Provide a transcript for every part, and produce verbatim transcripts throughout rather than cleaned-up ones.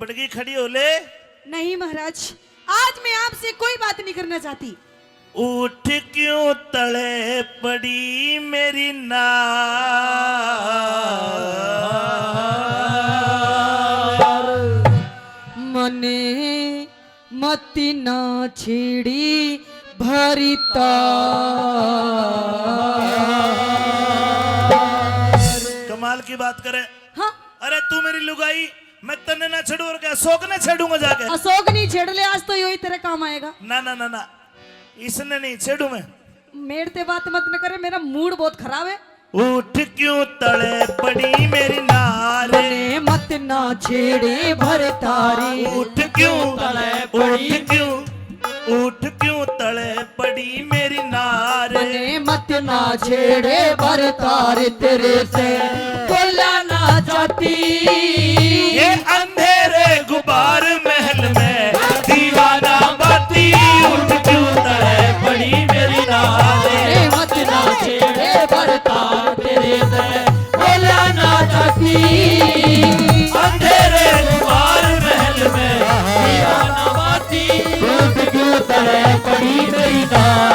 पड़गी, खड़ी हो ले। नहीं महाराज, आज मैं आपसे कोई बात नहीं करना चाहती। उठ क्यों तले पड़ी मेरी नार। मने मत ना छेड़ी भरता। कमाल की बात करे। हाँ। अरे तू मेरी लुगाई, मैं तन्ने ना छेड़ू और क्या अशोक ने छेड़ूंगा जाके? अशोक नहीं छेड़ ले, आज तो यो ही तेरे काम आएगा। ना, ना, ना, ना, इसने नहीं छेड़ू मैं। मेरे ते बात मत न करे, मेरा मूड बहुत खराब है। उठ क्यों तले पड़ी मेरी नार। मने मत ना छेड़े भरतारी। उठ क्यों तले पड़ी। उठ क्यों, उठ क्यों तले पड़ी मेरी नार। मने मत ना छेड़े भरतारी, तेरे से बोला ना जाती। ये अंधेरे गुबार महल में दीवाना बाती। उठ क्यों तले पड़ी मेरी नार। मत ना छेड़े भरतार तेरे से बोला ना जाती। अंधेरे गुबार महल में दीवाना बाती। उठ क्यों तले पड़ी मेरी नार।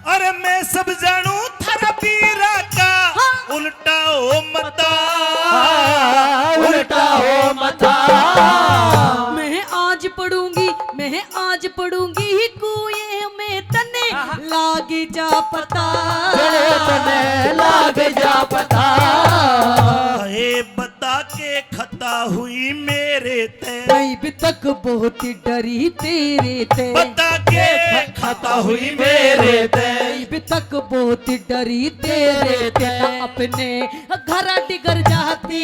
अरे मैं सब जानू थारा पीरा का। हाँ। उल्टा हो मता। हाँ, उल्टा हो मता। मैं आज पढ़ूंगी, मैं आज पढ़ूंगी कुएं में तन्ने। हाँ। लाग जा पता। जने तन्ने लाग जा पता। ए बता के खता हुई मेरे ते। मैं भी तक बहुत डरी तेरे ते। बता के खता हुई मेरे ते। मैं भी तक बहुत डरी तेरे ते। ना अपने घर डिगर जाती।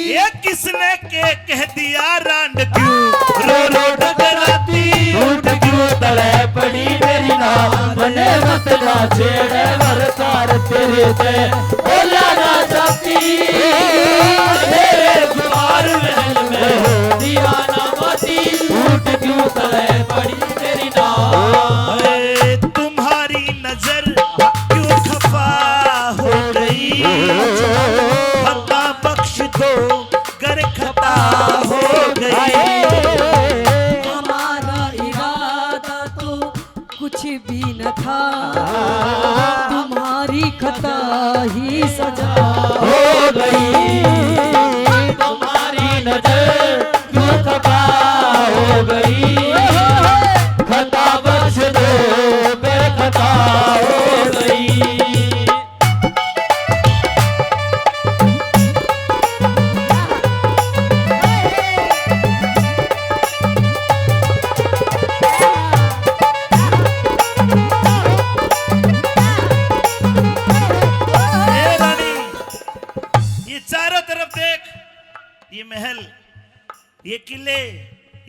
ये किसने के कह दिया रांड क्यों रो रो डगराती। उठ क्यों तले पड़ी मेरी नार। मने मत ना छेड़े भरतार तेरे ते। बोला ना जाती। तेरे गुबार महल में दीवाना बाती। उठ क्यों तले पड़ी मेरी नार। ए, तुम्हारी नजर क्यों खफा हो गई। खता बख्श दो गर खता हो गई। हमारा इरादा तो कुछ भी न था, तुम्हारी खता ही सजा हो गई। तुम्हारी नजर क्यों खता हो गई। खता बख्श दो, बेखता हो गई। ए रानी, ये चारों तरफ देख, ये महल, ये किले,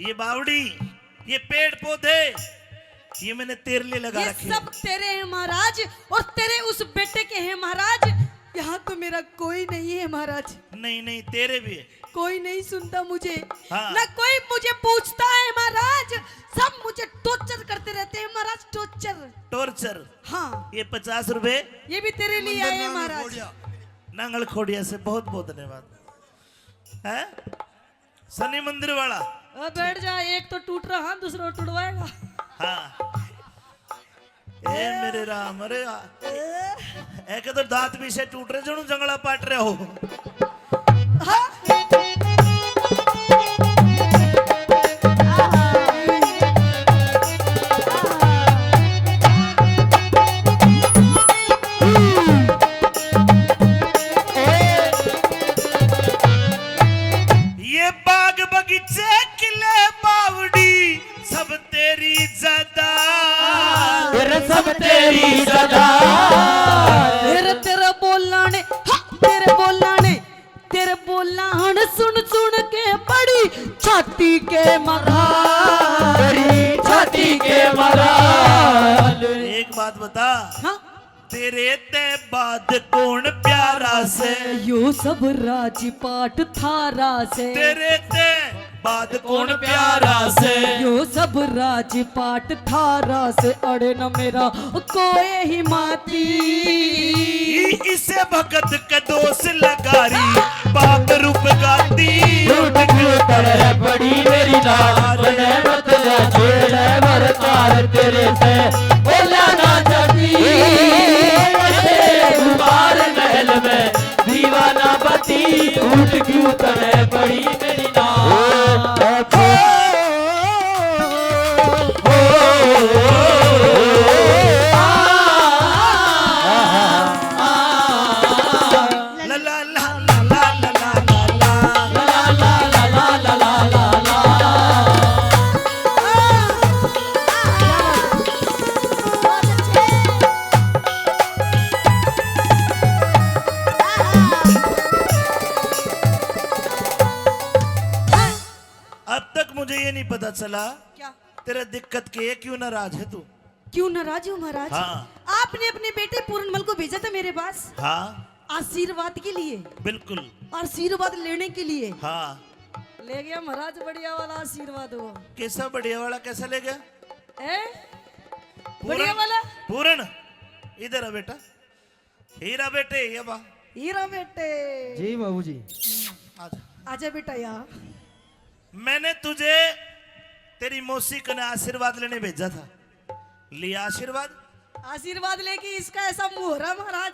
ये बावड़ी, ये पेड़ पौधे, ये मैंने तेरे लिए लगा ये रखे हैं। सब तेरे हैं महाराज, और तेरे उस बेटे के हैं महाराज। यहाँ तो मेरा कोई नहीं है महाराज। नहीं, नहीं, तेरे भी है। कोई नहीं सुनता मुझे, हाँ। ना कोई मुझे पूछता है महाराज। सब मुझे टॉर्चर करते रहते हैं महाराज, टॉर्चर। टॉर्चर? हाँ। ये पचास रुपए ये भी तेरे लिए आए हैं महाराज। नांगल खोड़िया से बहुत बहुत धन्यवाद। हैं? शनि मंदिर वाला। ओ, बैठ जा, एक तो टूट रहा, हाँ, दूसरा टूटवाएगा। हाँ। ए मेरे राम, अरे आ-, एक तो दांत भी से टूट रहे, जणू जंगला पाट रहे हो। हाँ। ये बाग बगीचे किले बावड़ी सब तेरी ज्यादा। तेरे सब तेरी ज्यादा। तेरे, तेरे बोलाने, हा, तेरे बोलाने, तेरे बोलान सुन सुन के बड़ी छाती के मरा। बड़ी छाती के मरा। एक बात बता। हाँ? तेरे ते बाद कौन प्यारा से? यो सब राजपाट थारा से। तेरे ते बाद कौन प्यारा से? यो सब राजपाट थारा से। अड़े न मेरा कोए ही माती। इसे भगत के दोष लगारी, पाप रूप गाती। टूट क्यों तड़े पड़ी मेरी नार, मने मत जा छेड़े मरतार तेरे से। बोला ना जाती, तेरे गुबार महल में दीवाना बती। टूट क्यों तड़े पड़ी मेरी नार। अब तक मुझे ये नहीं पता चला, क्या? तेरा दिक्कत के है, क्यों नाराज है तू? क्यों नाराज हूँ महाराज? हाँ। आपने अपने बेटे पूरणमल को भेजा था मेरे पास। हाँ। आशीर्वाद के लिए। बिल्कुल। आशीर्वाद लेने के लिए। हाँ। ले गया महाराज बढ़िया वाला आशीर्वाद वो। कैसा बढ़िया वाला, कैसा ले गया? ए? पूरण, बढ़िया वाला। पूरण, इधर आ बेटा। हीरा बेटे, ये बा। हीरा बेटे। जी बाबूजी। आजा। आजा बेटा यहाँ। मैंने तुझे तेरी मौसी कने आशीर्वाद लेने भेजा था। लिया आशीर्वाद? आशीर्वाद लेके इसका ऐसा मुंह हो रहा महाराज।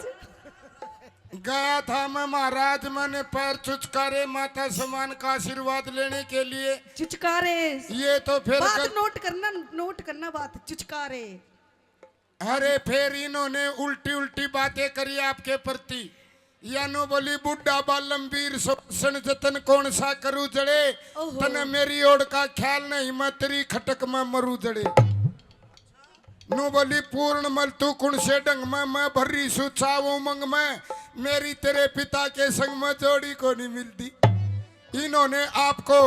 गया था मैं महाराज, मैंने पैर चुचकारे माता समान का आशीर्वाद लेने के लिए। चुचकारे। ये तो फिर बात गल- नोट करना, नोट करना बात, चुचकारे। अरे, फिर इन्होंने उल्टी उल्टी बातें करी आपके प्रति। या नु बोली, बूढ़ा बालम वीर शोषण जतन कौन सा करू जड़े, ओहो। तने मेरी ओड़ का ख्याल नहीं, मैं तेरी खटक में मरू जड़े। नु बोली, पूरणमल तू कौन से ढंग में, मैं भर्री सु चाव उमंग में, मेरी तेरे पिता के संग में जोड़ी को नहीं मिलती। इन्होंने आपको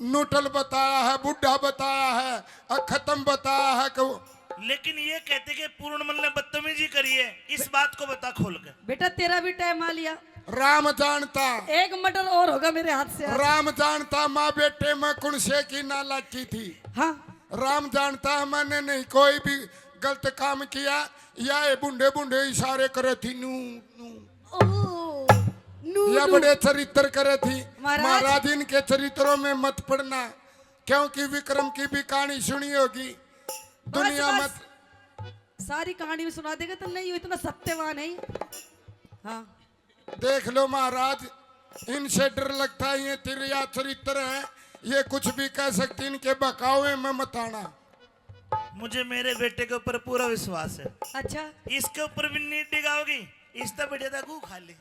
नूटल बताया है, बूढ़ा बताया है, अ, खत्म बताया है कि वो लेकिन ये कहते कि पूरणमल ने बदतमीजी करी है, इस बात को बता खोल के। बेटा, तेरा भी टाइम आ लिया। राम जानता। एक मर्डर और होगा मेरे हाथ से आज। राम जानता, माँ बेटे में कौन से की ना लगी थी। हाँ। राम जानता, मैंने नहीं कोई भी गलत काम किया। या ये बूढ़े बूढ़े इशारे करे थी, नू, नू। ओ, नू, या नू। बड़े चरित्र करे थी। महाराज। महाराज, इनके चरित्रों में मत पड़ना, क्योंकि विक्रम की भी कहानी सुनी होगी। बस, दुनिया बस। मत सारी कहानी में सुना देगा तो नहीं, इतना सत्यवान है। हाँ। देख लो महाराज, इनसे डर लगता है, ये तिरिया चरित्र है, ये कुछ भी कह सकती, इनके बहकावे में मत आना। मुझे मेरे बेटे के ऊपर पूरा विश्वास है। अच्छा। इसके ऊपर भी नींद डिगाओगी, इससे बढ़िया था गू खा ले।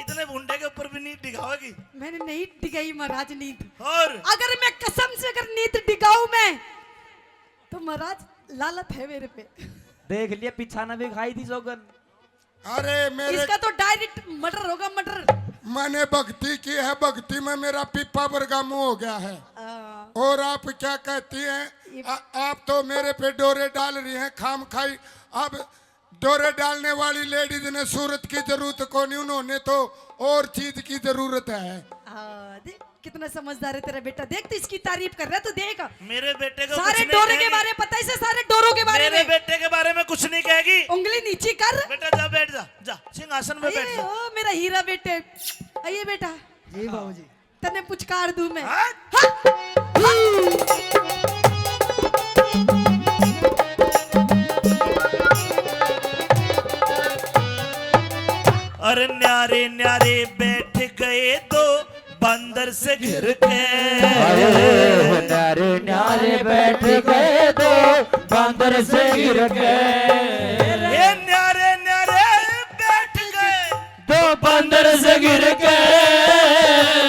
इतने भुंडे के ऊपर भी नींद डिगाओगी? मैंने नहीं डिगाई महाराज नींद। और? अगर मैं कसम से अगर नींद डिगाऊं मैं, तो महाराज लालत है मेरे पे। देख लिया, पिछाना भी खाई थी सौगन। अरे मेरे इसका तो डायरेक्ट मर्डर होगा, मर्डर। मैंने भक्ति की है, भक्ति में मेरा पीपा वर्गा मुंह हो गया है। हाँ। और आप क्या कहती हैं? ये आ, आप तो मेरे पे डोरे डाल रही हैं खाम खाई। अब डोरे डालने वाली लेडीज ने सूरत की जरूरत को नहीं, उन्होंने तो और चीज की जरूरत है। हाँ, देख। कितना समझदार है तेरा बेटा, देख तो इसकी तारीफ कर रहा है, तू देख। मेरे बेटे को सारे कुछ नहीं डोरे के कहेगी। बारे पता है इसे, सारे डोरों के बारे मेरे में। बेटे के बारे में कुछ नहीं कहेगी। उंगली नीची कर। बेटा जा, बैठ जा, जा सिंहासन में बैठ अये जा। ओ मेरा हीरा बेटे, अये बेटा। जी बाबूजी। तने पुचकार दूं मैं। हाँ? हाँ। अरे न्यारे न्यारे बैठ गए दो बंदर से घिर के। अरे न्यारे न्यारे बैठ गए दो बंदर से घिर के। ये न्यारे न्यारे बैठ गए दो बंदर से घिर के,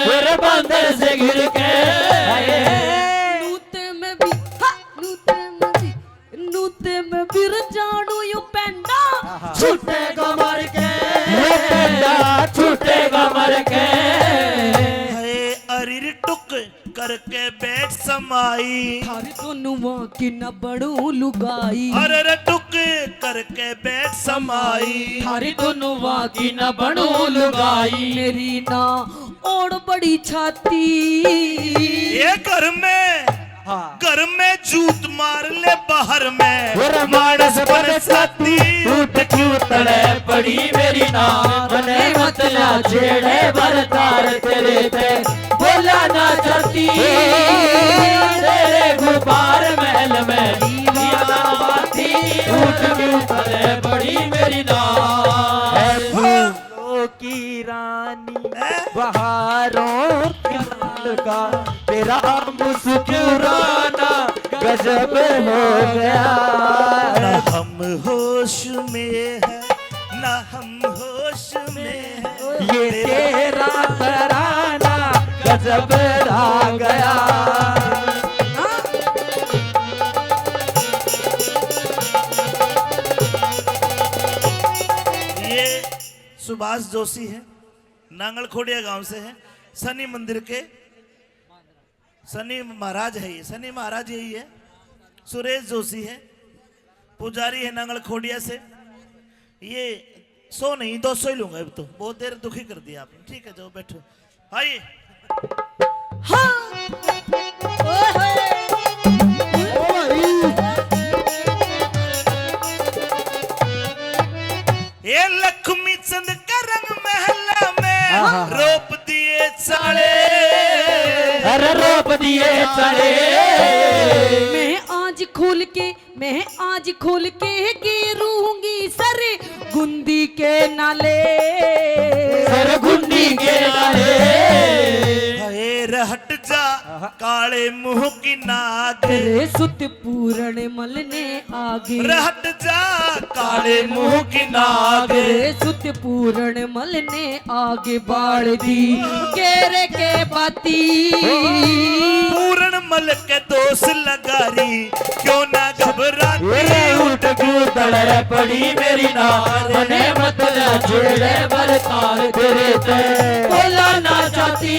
फिर बंदर से घिर के। नूते में भी, हा, नूते में भी, नूते में भी रजाणू यू पेंडा छूटेगा मर के। ये पेंडा छूटेगा मर के। हे अरिर टुक, करके बैठ समाई। थारी दोनों वां की न बनू लुगाई। अरे रे टुक करके बैठ समाई। थारी दोनों वां की न बनू लुगाई। मेरी ना ओड़ बड़ी छाती। ये घर में, हाँ। घर में जूत मार ले बाहर में। वो रे मानस बरसाती। उठ क्यों तड़े पड़ी मेरी ना। मने मत ना छेड़े बरतार तेरे ते। बोला ना जाती। तेरे गुबार महल में दीवाना बाती। उठ क्यों तड़े पड़ी मेरी ना। है फूलों की रानी, हैं? बहारों की मलका, तेरा मुस्कुराना गजब हो गया। ना हम होश में है, ना हम होश में है। ये तेरा तराना गजब आ गया। ये सुभाष जोशी है, नांगल खोड़िया गांव से है, शनि मंदिर के शनि महाराज है ये, शनि महाराज यही है, सुरेश जोशी है, पुजारी है नांगल खोड़िया से। ये सौ नहीं, दो सौ ही लूंगा अब तो, बहुत देर दुखी कर दिया आपने। ठीक है, जाओ बैठो। आइए। हाँ। ओए होए। ये लक्ष्मी चंद का रंग महला में, हाँ, हाँ, हाँ। रोप दिए चाले। अरे रोप दिए चाले। मैं आज खोल के, मैं आज खोल के गेरूंगी सर गुंदी के नाले। सर गुंदी के नाले। हाय रे हट जा, आहा। काले मुंह की नाग। रे सुत पूरण मल ने आगे। रे हट जा, काले मुंह की नाग। रे सुत पूरण मल ने आगे बाल दी केरे के बाती। पूरण मल के दोष लगारी, क्यों ना घबराती। मेरे ऊँट क्यों तड़े पड़ी मेरी नार, मने मत ना छेड़े बरतार तेरे ते। बोला ना चाहती,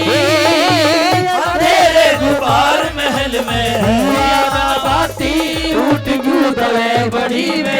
तेरे गुबार महल में हुआ ना बाती। ऊँट क्यों तड़े पड़ी मेरी